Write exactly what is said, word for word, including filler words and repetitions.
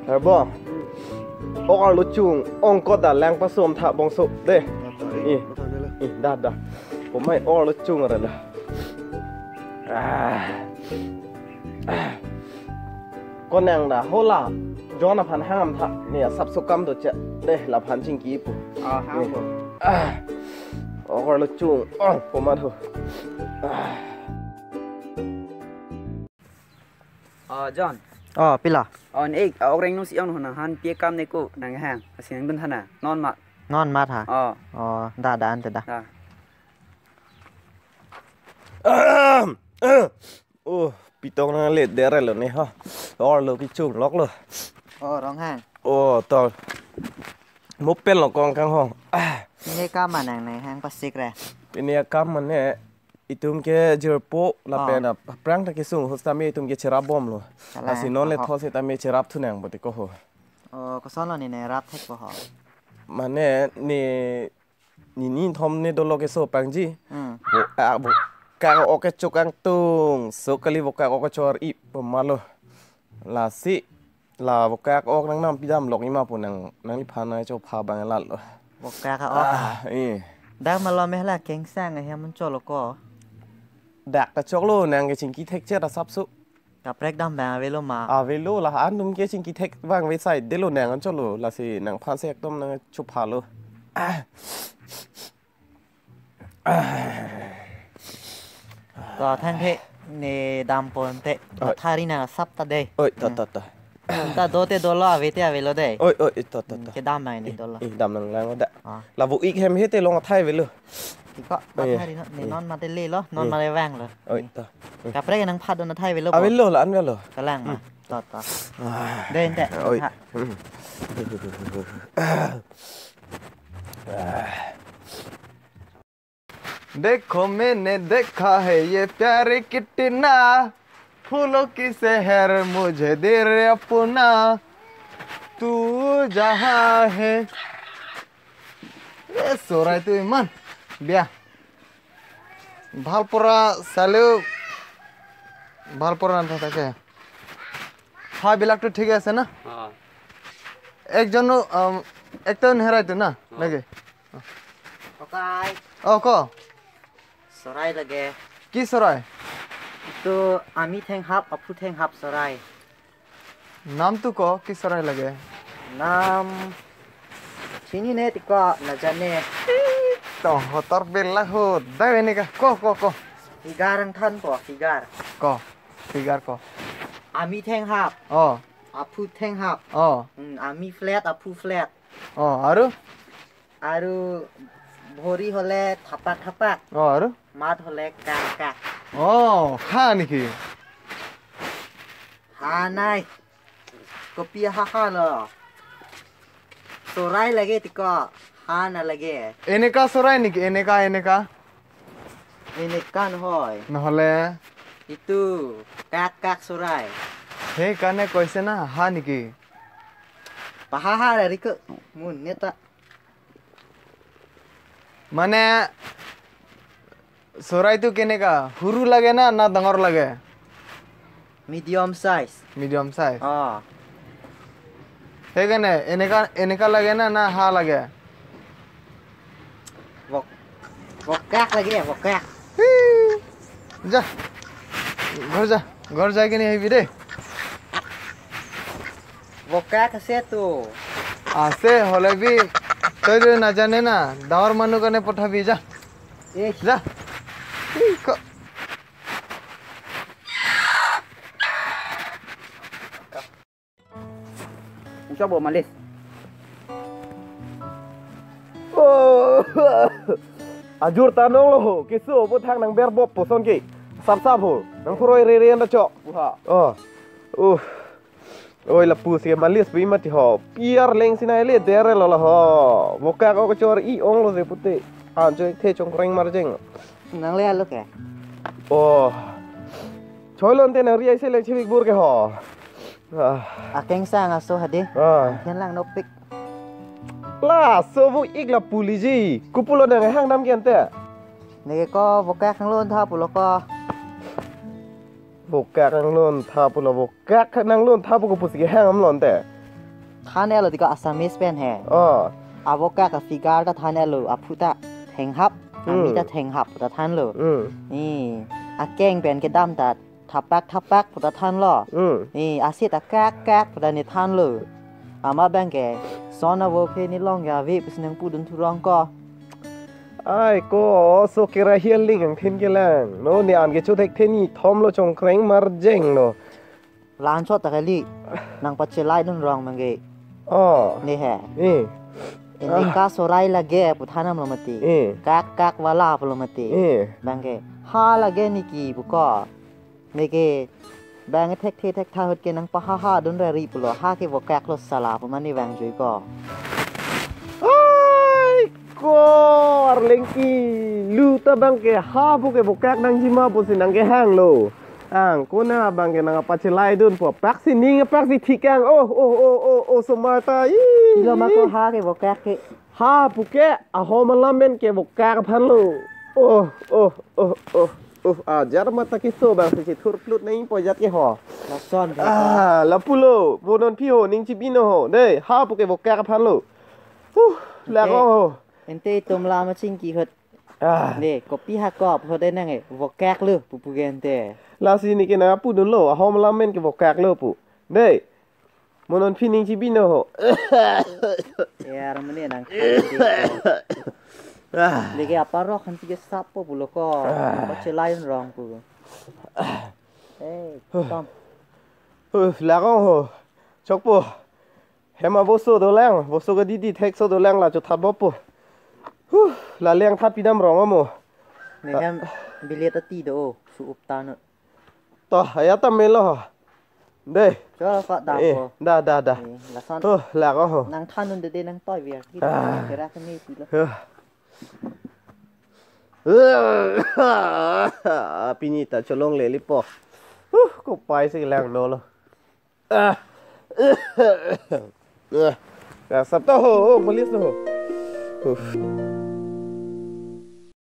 Ebo. Ok arlo chung-ong ko da lang pasom tha bongso de. Ih. Ih, da, da. Komai ok arlo chung ra da. Ah. Ah. Konang da hola. John aphan hangtha. Ne asapso kam doche. De laphan chingki pu. Ah, hang pu. Ah. Ok arlo chung-ong komat ho. Ah. Oh, John. Oh, pila. Oh, ne, ah, ok rengno si-ong ho nangphan pi akam ne ko nanghang. Asi nangdun tha na. Non ma. Non ma tha. Oh. Oh, da, da, ante da. Da. Ahem. Oh, pitong nangledet ra lo ne ho. Ok arlo kechung lok lo. Oh, Ronghang. Oh, to. Mo pen lo kong kang ho. Ah. Pini akam ma nang nanghang pasik re. Pini akam mane itum ke jirpo lapen, ah, aphrang ta kesung ho sitame itum ke cherap bomlo. Kalang, lasi non le, aho, thot sitame cherap thu nang bote ko ho. Oh, koson lo ne ne rap thek ko ho. Mane ne, ne ni thom ne dolo keso pangji. Hmm. Bo, ah, bo. Ka ok kechok angtung. So kali bo ka ok kechor-i pemalo. Lasi la bo ka ok nangnam pidam lok ima pu nang, nangliphan nangchopha abang lalo. Bo ka ok. Ah, eh. Dak malom eh la kengsang eh ya mun cholo ko. Dak ta choklo nang ke chingki thekchet asapso. Kaprek dam abang avelo ma. Avelo la an dum ke chingki thek abang ve sai delo nang an cholo lasi nangphan se ekdom nangchophalo. Ah. To thang the ne dam pon te. Oi. Thari na sap ta de. Oi, to, to, to. Ta do te dolo ave te avelo de. Oi, oi, to, to, to. Kedam nang ne dolo. Eh, dam nang lang da. Ah. La bo ik hem he te long athai avelo. Tiko, eh, thari no, ne, eh, non mate lelo, non, eh, mate vanglo. Oi, to. Kaprek nangphan do athai avelo bo. Avelo la an avelo. Kalang ma. Hmm. To, to. Ah. De ente. Oi. Ha. Hmm. Ah. देखो मैंने देखा है ये प्यारी कितना, फूलों की शहर मुझे दे रे अपना, तू जहाँ है। E, sorai tu iman bia. Bhalpura salu. Bhalpura nang thak thak ke. Hai bilak tu thik ase na? Ha. Ekjon, um, ekta herai tu na? Ha. Lage. Okay. Oh, ko. Sorai lage. Ki sorai? Itu ami thenghap, aphu thenghap sorai. Nam tu ko, ki sorai lage? Nam chinine tiko, najane. To, hotor bela ho. Dai ini ka. Ko, ko, ko. Figar ang than po, figar. Ko, figar ko. Ami thenghap. Oh. Aphu thenghap. Oh. Hmm, ami flat, aphu flat. Oh, aru? Aru bhori hole thapak thapak. Oh, aru? Mat hole kak kak. Oh, ha niki? Ha nai. Kopi ha ha lo. Sorai lage tiko. Ha na lage. Eneka sorai niki? Eneka, eneka? Eneka nohoi. Nohole? Itu kak kak sorai. He kane koise na ha niki? Paha ha rari ko. Mun neta. Mane, sorai tu keneka, huru lage na, na dangor lage? Medium size. Medium size. Ah. He kene, eneka, eneka lage na, na ha lage? Vok, vokak lage, vokak. Hi. Ja. Ghor ja. Ghor jai kene hebi de. Vokak ase tu. Ase hole bi. Toi toi na jane na. Dangor manu kane pothabi ja. Eh. Ja. Hi ko. Ucap bo malis. Oh. Ajur tanong lo ho, keso bo thang nang ber bop poson ke. Sap sap ho, nang phuroi re re anda chok. Uha. Oh. Uh. Oi lapu si malis pi mati ho. Piar leng sinai le dere lo la ho. Vokak ok chor-i ong lo se pute. Anchoi the chongkreng marjeng. Nang le alo ke? Oh. Choi lo ante nang ri ai se leng chibik bur ke ho. Ah. Akengsang aso hade. Ah. Angkhen lang nopik. Laso bu ik la puli ji. Kopulo nang hang nam ke ante. Neke ko vokak nanglontha pulo ko. Vokak nanglontha pulo, vokak nanglontha pu kopusi kehang am lonte. Than-etlo ti ko Assamese pen he. Oh. Avokak a-figure ta than-etlo, aphu ta thenghap, ami Hmm. ta thenghap ta thanlo. Hmm. Ni akeng pen kedam ta thapak thapak pu ta thanlo. Hmm. Ni asit akak kak pu ta ne thanlo. Amat abangke son avo aphi ne longji ave pusi nangpudun thurong ko. Ai ko, so kera hialing angthin kelang. No, ne an kecho thekthe ni thomlo, chongkreng marjeng no. La-an chot ta kali. Nangpachelaidun rong abangke. Oh. Ne he. Eh. Ini Ah. Ka sorai lage pu than damlo mati. Eh. Kak kak wala pulo mati. Eh. Abangke. Ha lage niki pu ko. Neke bang thekthe thektha ahut ke nangpahahadun ra ri pulo, ha ke vokaklo sala pu mane vangjuiko. Ai ko, arlengki, lu ta abangke ha pu ke vokak nangji ma pusi nangkehanglo. Ang ko na abangke nangpachelaidun pu, apaksi ning apaksi thikang. Oh, oh, oh, oh, oh, so marta. Ih. Pilo ma ko ha ke vokak ke. Ha pu ke ahom alam pen ke vokak aphanlo. Oh, oh, oh, oh, oh. Ajar mata keso abangsi chithur plut nangpo ajat ke ho. Lason ke. Ah, lapulo, mo non aphi ho, ning chibino ho. Dei, ha pu ke vokak aphanlo. Huh, la Ante, ko ho. Ante itum la machingki ahut. Ah. Dei, kopi ha kop ho dei nang e, vokaklo, pupu ke ante. Lasi neke nangpudunlo, ahom alam pen ke vokaklo pu. Dei. Mo non aphi ning chibino ho. Yar mane nang khan di ko. Ah. Leke aparok khan sige sapo pulo ko. Ah. Pachelaidun rong pu. Eh, tom. Huh, la ko ho. Chokpo. Hem aboso dolang, boso ke didi thekso dolang, la chothatpo pu. Huh, la leng that pidam rong amo. Ne hem bilet ati do, su-up tanut. To, aya ta melo. Dei. Cho, ko da Eh, ko. Da, da, da. Eh, lason. To, la ko ho. Nang thanun dede nang toi biar. Kita Ah. Kira kami pilo. Huh. Pini ta cholongle lipo. Huh, kopai si lang no lo. Ah. Ah. Ka sap to ho, ho, malis to ho. Huh.